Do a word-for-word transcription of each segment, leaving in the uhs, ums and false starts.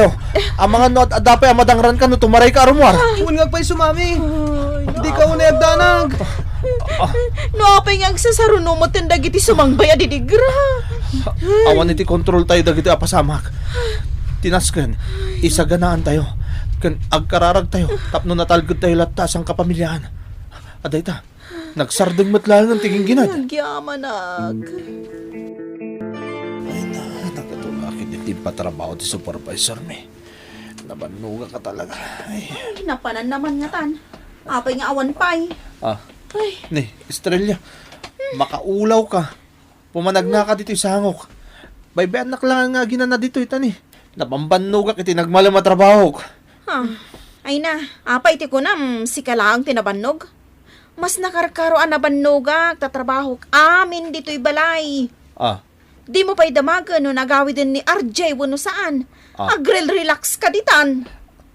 tayo. Amangan no ad-adda pay a madangranka no tumarayka a rummuar. Wen nga agpayso, Mami. Ay, dika unay agdanag. No apay nga agsasaruno metten dagiti sumangbay a didigra. Awan iti kontrol tayo dagiti a pasamak. Ti nasken, isaganaan tayo. Ken agkararag tayo tapno natalged tayo latta a sangkapamiliaan. Adayta, nagsardeng met laengen ti gingginad. Nagyamanak. Ay na, nakatulak iti timpatrabaho ti supervisor mi. Nabannogak talaga. Ay. Ay, napanan naman ngatan. Apay nga awan pay. Ah. Ay. Ni, Estrella, makaulaw ka. Pumanagna ka ditoy sangok. Baybayannak lang nga aginana ditoy, tani. Nabambannogak iti nagmalem a trabahok. Ah. Ay na, apay ti kunam, sika laeng ti nabannog? Mas nakarkaro a nabannogak ta trabahok amin ditoy balay. Ah. Dimo pay damagen no nagawiden ni R J wenno saan. Ah. Agrel-relax ka ditan.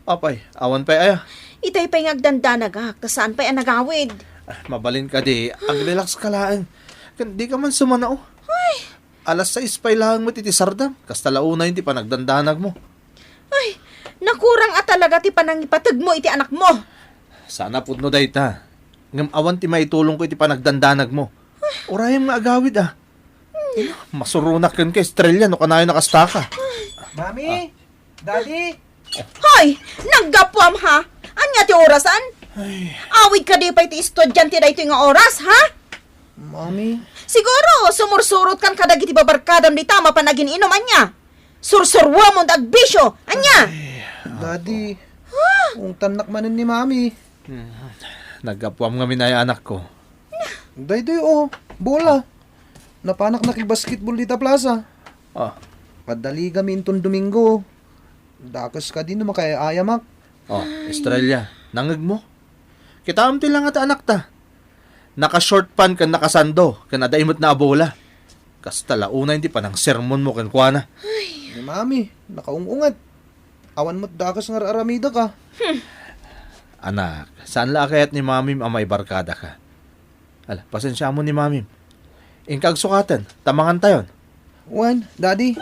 Apay, awan pay aya. Itay pay nga agdandanagak, ta saan pay a nagawid. Ah, mabalin kadi, agrelax ka laeng. Ken di ka man sumanao. Ay. Alas sais pay laeng met iti sardam, kasta la unayen ti panagdandanag mo. Ay, nakurang a talaga ti panangipategmo iti anakmo. Sana pudno dayta. Ngem awan ti maitulongko iti panagdandanag mo. Urayem nga agawid, ah. Masuronak kenka, Estrella, no kanayon a kasta ka. Mami! Daddy? Hoy! Naggapuam, ha? Ania ti orasan? Ay. Awid kadi pay ti estudiante daytoy nga oras, ha? Mami? Siguro, sumursurot kan kadagiti babarkadam dita mapan agin-inum, ania? Sursuruamon da agbisio, ania? Ay, Daddy, ungtannak manen ni Mami. Hmm. Naggapuam ngamin aya, anakko? Daytoy, oh, bola. Napanak nakibasketball dita plaza. Ah. Adda ligami inton Domingo. Dakes kadi no makaay-ayamak. Oh, Estrella, nangngegmo? Kitaem ti langa ti anakta. Naka-short pant ken nakasando, ken adda imetna a bola. Kasta la unay ti panangsermonmo kenkuana. Ni Mami, nakaung-unget. Awan met dakes nga ar-aramidek, ah. Anak, saan la a kayat ni Mamim a maibarkadaka? Ala, pasensiamon ni Mamim. Inka agsukaten, ta mangantayon. Wen, Daddy.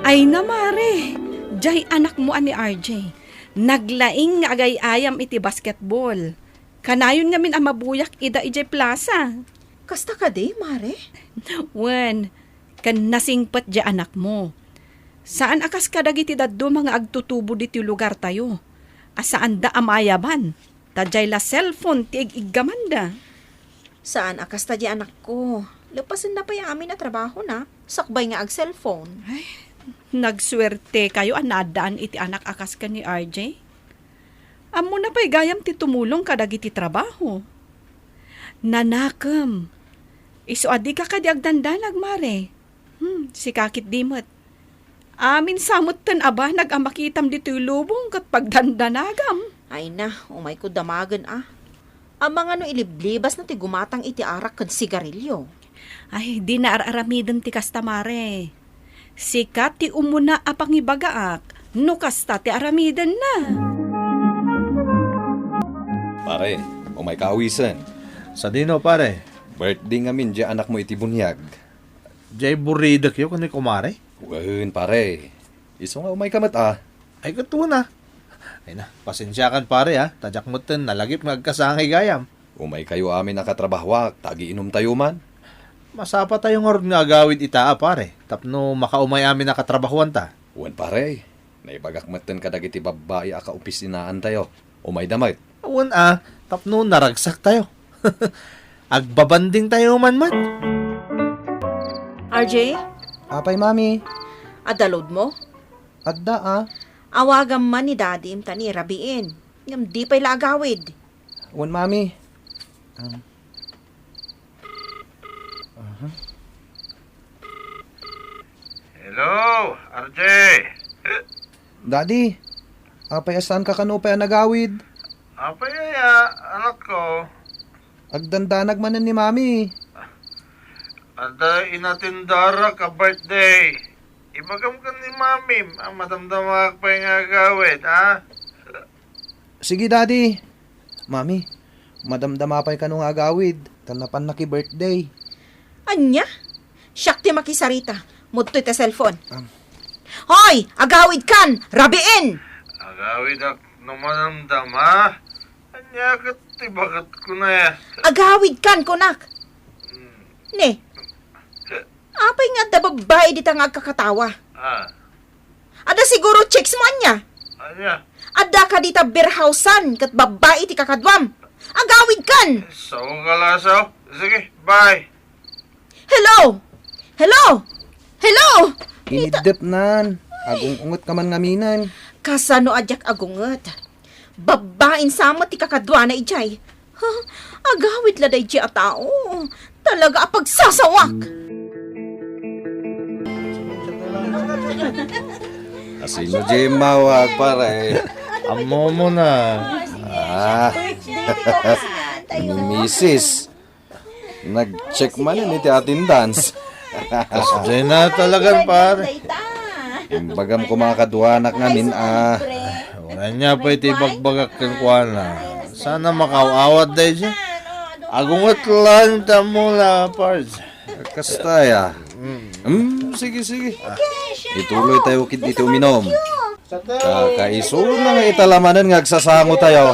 Ay na, Mare, jay anakmo a ni R J. Naglaing nga agay-ayam iti basketball. Kanayon ngamin a mabuyak ida idiay plaza. Kasta kadi, Mare? Wen, ken nasingpet jay anakmo. Saan a kas kadagiti dadduma nga agtutubo ditoy lugartayo, a saanda a maayaban, ta jay la cellphone ti ig-iggamanda. Saan a kasta jay anakko. Lepasenna pay amin a trabahona, sakbay nga ag-cellphone. Ay, nagsuertekayo a naaddaan iti anak a kas ken ni R J. Ammona pay gayam ti tumulong kadagiti trabaho. Nanakem. Isu a dika kadi agdandanag, Mare. Hmm, sika ketdi met. Amin sa metten a banag a makitam ditoy lubong ket pagdandanagam. Ay na, umayko damagen a. Amangan no iliblibasna ti gumatang iti arak ken sigarilio. Ay, dina ar-aramiden ti kasta, Mare. Sika ti umuna a pangibagaak no kasta ti aramidenna. Pare, umayka awisen. Sadino, pare? Birthday ngamin jay anakmo iti buniag. Jay buridekyo ken ni kumare? Wen, pare. Isu nga umayka met a. Ay, ket wen a. Ay na, pasensiakan, pare, a. Ta diak metten nalagip nga agkasangay gayam. Umaykayo amin a katrabahoak, ta agiinumtayo man. Masapatayo ngarud nga agawid ita a, pare, tapno makaumay amin a katrabahoanta. Wen, pare. Naibagak metten kadagiti babbai a kaopisinaantayo. Umayda met. Wen a, tapno naragsaktayo. Agbabandingtayo man met. R J? Apay, Mami? Adda loadmo? Adda a. Awagam man ni Dadim ta ni rabiin. Ngem di pay la agawid. Wen, Mami. Um, aha. Hello, R J. Daddy, apay a saanka kano pay a nagawid? Apay aya, anakko? Agdandanag manen ni Mami. Adda inatendarak a birthday. Ibagam ken ni Mamim a madamdamaak pay nga agawid, ha? Sige, Daddy. Mami, madamdama pay kano nga agawid, ta napannak ti birthday. Ania? Siak ti makisarita. Mudtoy ta cellphone. Am. Hoy! Agawidkan! Rabiin! Agawidak no madamdama? Ania ket ti bagatko na ya? Agawidkan, kunak! Hmm. Ne, apay nga adda babbai dita nga agkakatawa? Ah. Adda siguro chicks mo, ania? Ania? Adda ka dita birhausan ket babbai ti kakaduam. Agawidkan! Sao ka lasaw? Sige, bye. Hello! Hello! Hello! Iniddepnan. Agung-unget ka man ngaminen. Kasano a diak agunget? Babbain sa met ti kakaduana idiay. Ha? Agawid la daydiay a tao. Talaga a pagsasawak! Asino diay immawag, pare? Ammomo na. Ah. Misis. Nag-check manen iti attendance. Kasdiay na talagan, pare. Imbagam koma kaduanak ngamin a. Wala niya pay ti ibagbagak kenkuana. Sana makaaw-awat daydiay. Agunget laeng ti ammona, pards. Kasta aya. Mm, sige, sige. Ituloytayo ketdi ti uminom. Kakaisuna nga ita la manen nga agsasangotayo.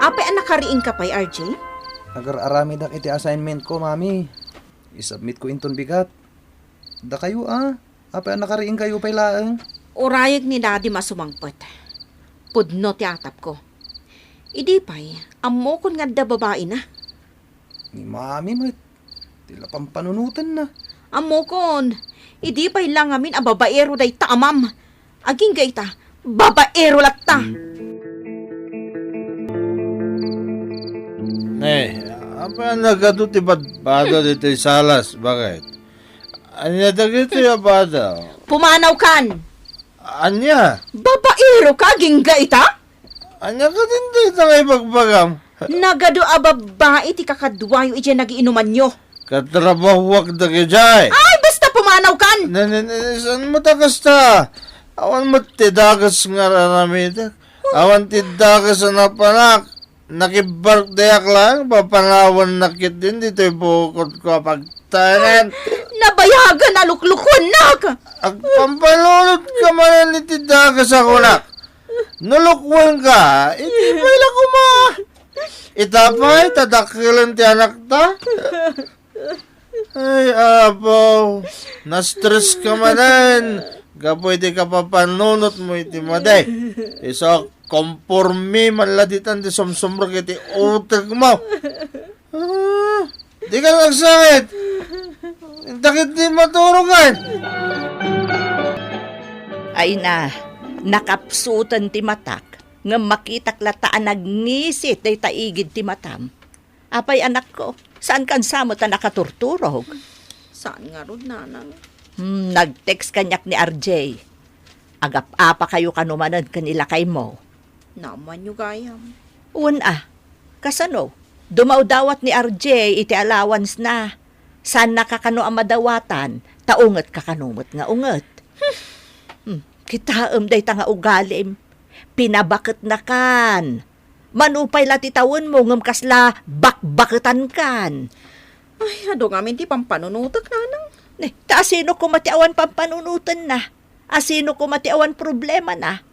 Apay a nakariingka pay, R J? Agar-aramidak iti assignmentko, Mami. Isubmitko inton bigat. Dakayo a, apay a nakariingkayo pay laeng? Urayek ni Daddy a sumangpet. Pudno ti atapko. Idi pay, ammokon nga adda babaina. Ni Mami met, ti la pampanunotenna. Ammokon, idi pay la ngamin a babaero dayta amam. Agingga ita, babaero latta. Ne, apay a nagadu ti badbado ditoy salas, baket? Ania dagitoy a bado? Pumanawkan! Ania? Babaero ka, agingga ita? Ania kadin dayta nga ibagbagam? Nagadu a babbai ti kakaduayo idiay nagiinumanyo. Katrabahuak dagijay. Ay, basta pumanawkan! Ne, ne, ne, saan met a kasta? Awan met ti dakes nga ar-aramidek. Awan ti dakes a napanak. Nakibbarkdeak laeng, papanawannak ketdin ditoy bukotko a pagtaengen. Nabayagan a luklukuennak! Agpampanunot ka manen iti dakes a kunak. No lukuenka, iti pay la koma. Ita pay, ta dakkelen ti anakta. Ay, Apo, na-stress ka manen gapu iti kapapanunotmo iti madi. Isu a kompormi man la ditan ti sumsumrek iti utekmo. Ah, di ka nagsakit. Intak iti maturongan. Ay na, nakapsuten ti matak, ngem makitak latta a nagngisit dayta igid ti matam. Apay, anakko, saankan sa met a nakaturturog? Saan ngarud, nanang. Hmm, nag-text kaniak ni R J. Agap-apakayo kano manen ken ni lakaymo. Naammoanyo gayam. Wen a, kasano? Dumawdawat ni R J iti allowance na. Saannaka kano a madawatan, ta ungetka kano met nga unget. Hmm, kitaem dayta nga ugalim. Pinabaketnakan. Mano pay la ti tawenmo ngem kasla bakbaketankan. Ay, adu ngamin ti pampanunotek, nanang. Ne, ta asino koma ti awan pampanunotenna? Asino koma ti awan problemana?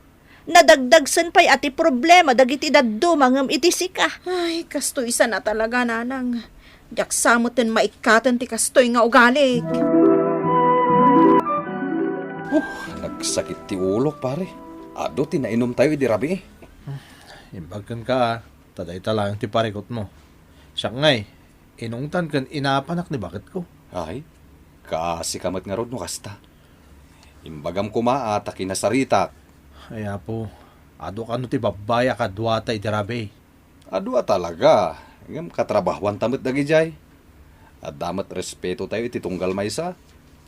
Nadagdagsen pay a ti problema dagiti dadduma ngem iti sika. Ay, kastoy sana talaga, nanang. Diak sa meten maikkaten ti kastoy nga ugalik. Uh, nagsakit ti ulok, pare. Adu ti nainumtayo idi rabii. Imbag kenka, a, ta dayta laeng ti parikutmo. Siak ngay, inungtan ken inaapanak ni baketko. Ay, kaasika met ngarud no kasta. Imbagam koma a ta kinasaritak. Ay, Apo, adu kano ti babbai a kaduata idi rabii. Adu a talaga, ngem katrabahuanta met dagidiay. Adda met respetotayo iti tunggal maysa,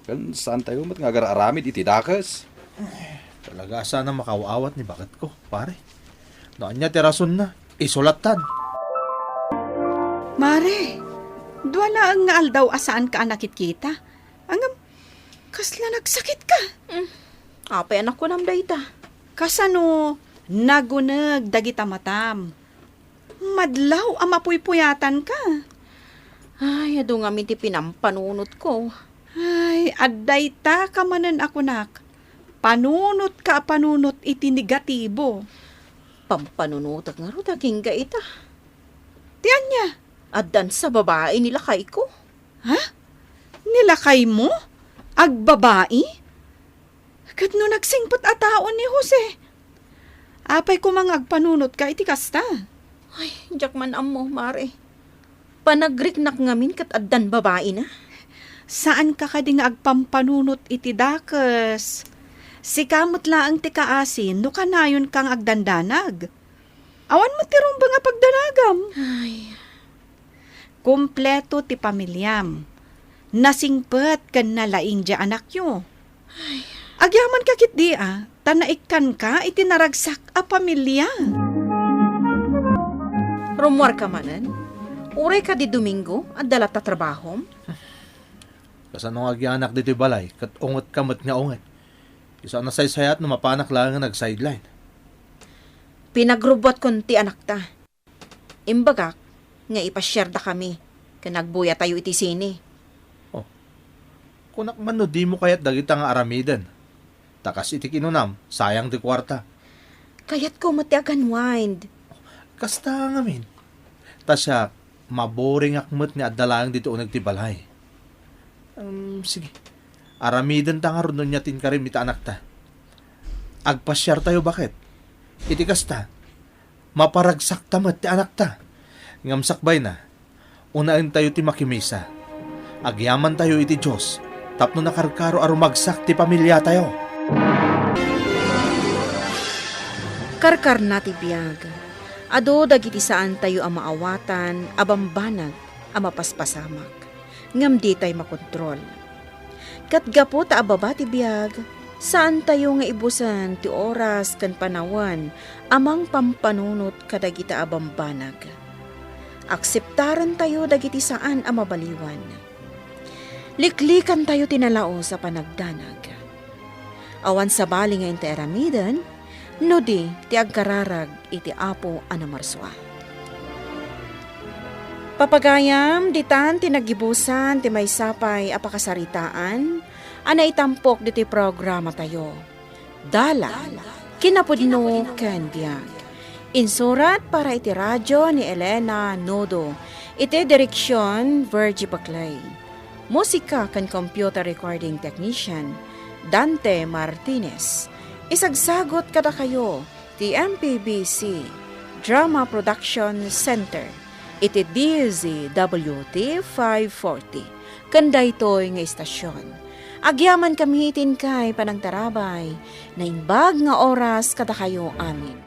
ken saantayo met nga agar-aramid iti dakes. Talaga a saan a makaw-awat ni baketko, pare. No ania ti rasonna, isu lattan. Mare, dua laeng nga aldaw a saanka a nakitkita. Ngem, kasla nagsakitka. Mm. Apay a nakunam dayta? Kasano naguneg dagita matam? Madlaw a mapuypuyatanka. Ay, adu ngamin ti pinampanunotko. Ay, adda ita ka manen a kunak. Panunotka a panunot iti negatibo. Pampanunotek ngarud agingga ita. Ti ania? Addan sa babai ni lakayko. Ha? Ni lakaymo? Agbabai? Ket no nagsingpet a tao ni Jose, apay koma nga agpanunotka iti kasta? Ay, diak man ammo, Mare. Panagriknak ngamin ket addan babaina. Saanka kadi nga agpampanunot iti dakes? Sika met laeng ti kaasi no kanayonka nga agdandanag. Awan met ti rumbeng a pagdanagam. Ay. Kompleto ti pamiliam. Nasingpet ken nalaing ti anakyo. Ay. Agyamanka ketdi a, ta naikkanka iti naragsak a pamilia. Rummuarka manen? Uray kadi Domingo, adda latta trabahom? Kasano nga agyanak ditoy balay, ket ungetka met nga unget. Isu a nasaysayat no mapanak laeng nga nag-sideline. Pinagrubbuatkon ti anakta. Imbagak nga ipasiardakami ken agbuyatayo iti sine. Oh. Kunak man no dimo kayat dagita nga aramiden. Ta kas iti kinunam, sayang ti kuarta. Kayatko met ti ag-unwind. Kasta ngamin. Ta siak, maboringak met nga adda laeng ditoy uneg ti balay. Um, sige. Aramidenta ngarud no ania ti inkarim iti anakta. Agpasiartayo baket. Iti kasta, maparagsakta met ti anakta. Ngem sakbayna, unaentayo ti makimisa. Agyamantayo iti Dios tapno nakarkaro a rumagsak ti pamiliatayo. Karkarna ti biag. Adu dagiti saantayo a maawatan a bambanag a mapaspasamak, ngem ditay makontrol. Ket gapu ta ababa ti biag, saantayo nga ibusen ti oras ken panawen a mangpampanunot kadagita a bambanag. Akseptarentayo dagiti saan a mabaliwan. Liklikantayo ti nalaus a panagdanag. Awan sabali nga intay aramiden, no di ti agkararag iti Apo a Namarsua. Papagayam, ditan ti naggibusan ti maysa pay a pakasaritaan a naitampok ditoy programatayo. Dalan, kinapudno ken biag. Insurat para iti radio ni Elena Nodo, iti direksion Virgie Baclay. Musika ken computer recording technician, Dante Martinez. Isagsagut kadakayo ti M P B C Drama Production Center iti D Z W T five forty. Ken daytoy nga istasion, agyamankami iti inkay panangtarabay, naimbag nga oras kadakayo amin.